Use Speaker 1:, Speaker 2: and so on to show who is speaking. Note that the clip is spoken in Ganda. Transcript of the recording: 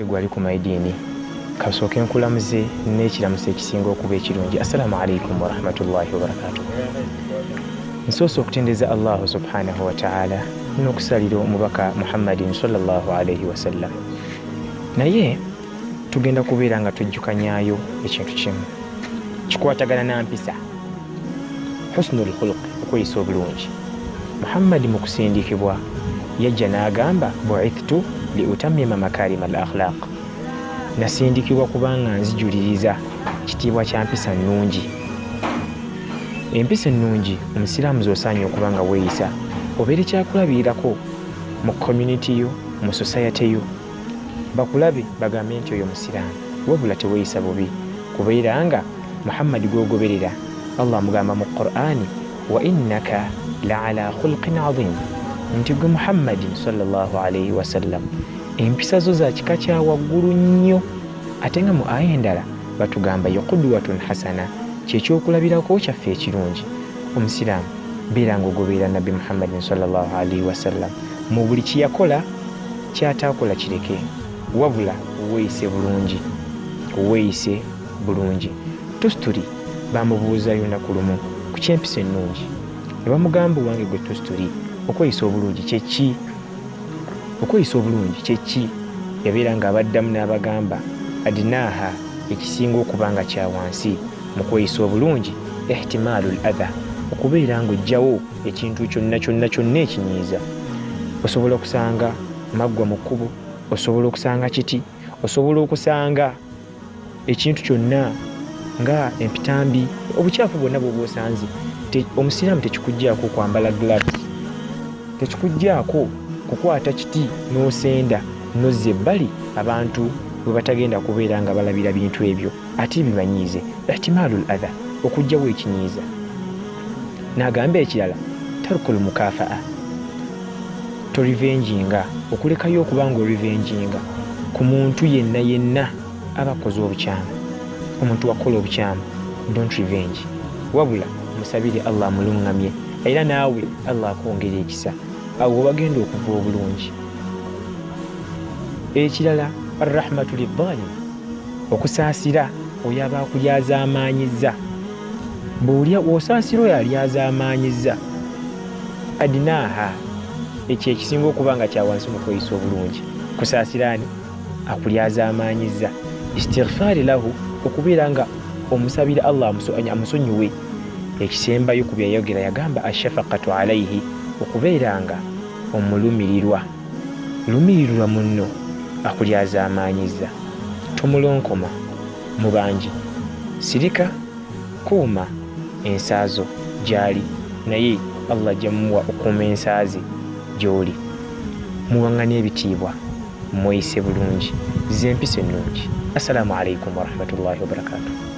Speaker 1: Gwali ku maidiini kasooke nkulamuze n'ekiramuso ekisinga okuba ekirungi. Assalamu alaikum warahmatullahi wabarakatuh. Nsoose okutendeza Allahu subhanahu wataala n'okusalira omubaka Muhammadin sallallahu alaihi wasallam. Naye tugenda kubeera nga tujjukanyayo ekintu kimu kikwatagana na mpisa, husnul khuluq, okweyisa obulungi. Muhammadi mu kusindikibwa yajja n'agamba buithtu li utammima makarima al akhlaq, nasindikibwa kubanga nzijuliriza kitiibwa kya mpisa nnungi. Empisa ennungi omusiraamu z'osaanye okuba nga weeyisa, obeere kyakulabirirako mu community yo, mu society yo, bakulabe bagambe nti oyo musiraamu, wabula teweeyisa bubi, kubeera nga Muhammadi gw'ogoberera. Allah amugamba mu Qur'ani, wa innaka la ala khulqin azim, nti gwe Muhammadin sallallahu alaihi wasallam empisa zo za kika kya waggulu nnyo. Ate nga mu aya endala batugamba ye qudwatun hasana, kyekyokulabirako kyaffe ekirungi. Omusiraamu beera ng'ogoberera Nabbi Muhammadin sallallahu alaihi wasallam mu buli kyeyakola, kyataakola kireke, wabula weeyise bulungi, weeyise bulungi. Tusturi bamubuuzayo lunaku lumu ku ky'empisa ennungi, ne bamugamba, owange gwe Tusturi, okweyisa obulungi kyeki? Okweyisa obulungi kyeki? Yabeera ng'abaddamu n'abagamba, adinaaha, ekisinga okuba nga kya wansi mu kweyisa obulungi, ihtimaalu l adha, okubeera ng'oggyawo ekintu kyonna kyonna kyonna ekinyiiza. Osobola okusanga maggwa mu kkubo, osobola okusanga kiti, osobola okusanga ekintu kyonna nga empitambi, obukyafu bwonna bw'oba osanze. Omusiraamu tekikuggyako okwambala gloves, tekikuggyako kukwata kiti n'osenda n'ozza ebbali abantu bwe batagenda kubeera nga balabira bintu ebyo ate bibanyiize. Ihtimaalu l adha, okuggyawo ekinyiiza. N'agamba ekirala, tarukul mukafaa, torivenjinga, okulekayo okuba nga orivenjinga ku muntu yenna yenna aba akoze obukyamu. Omuntu wakola obukyamu, don't revenge, wabula musabire Allah amuluŋŋamye, era naawe Allah akwongera ekisa, awo webagenda okuva obulungi. Ekirala, arrahmatu lidhalim, okusaasira oyo aba akulyazaamaanyizza. Bw'olya osaasira oyo alyazaamaanyizza, adinaaha, ekyo ekisinga okuba nga kya wansi mu kweyisa obulungi, kusaasira ani akulyazaamaanyizza. Istighfaari lahu, okubeera nga omusabira Allah amusonyiwe. Ekisembayo ku byayogera yagamba ashafaqatu alaihi, okubeera nga omulumirirwa. Lumirirwa munno akulyazaamaanyizza, tomulonkoma mu bangi, sirika, kuuma ensaazo gy'ali, naye Allah ajja mumuwa okuuma ensaaze gy'oli. Muwaŋŋane ebitiibwa, mweyise bulungi, z'empisa ennungi. Assalamu alaikum warahmatullahi wabarakatuh.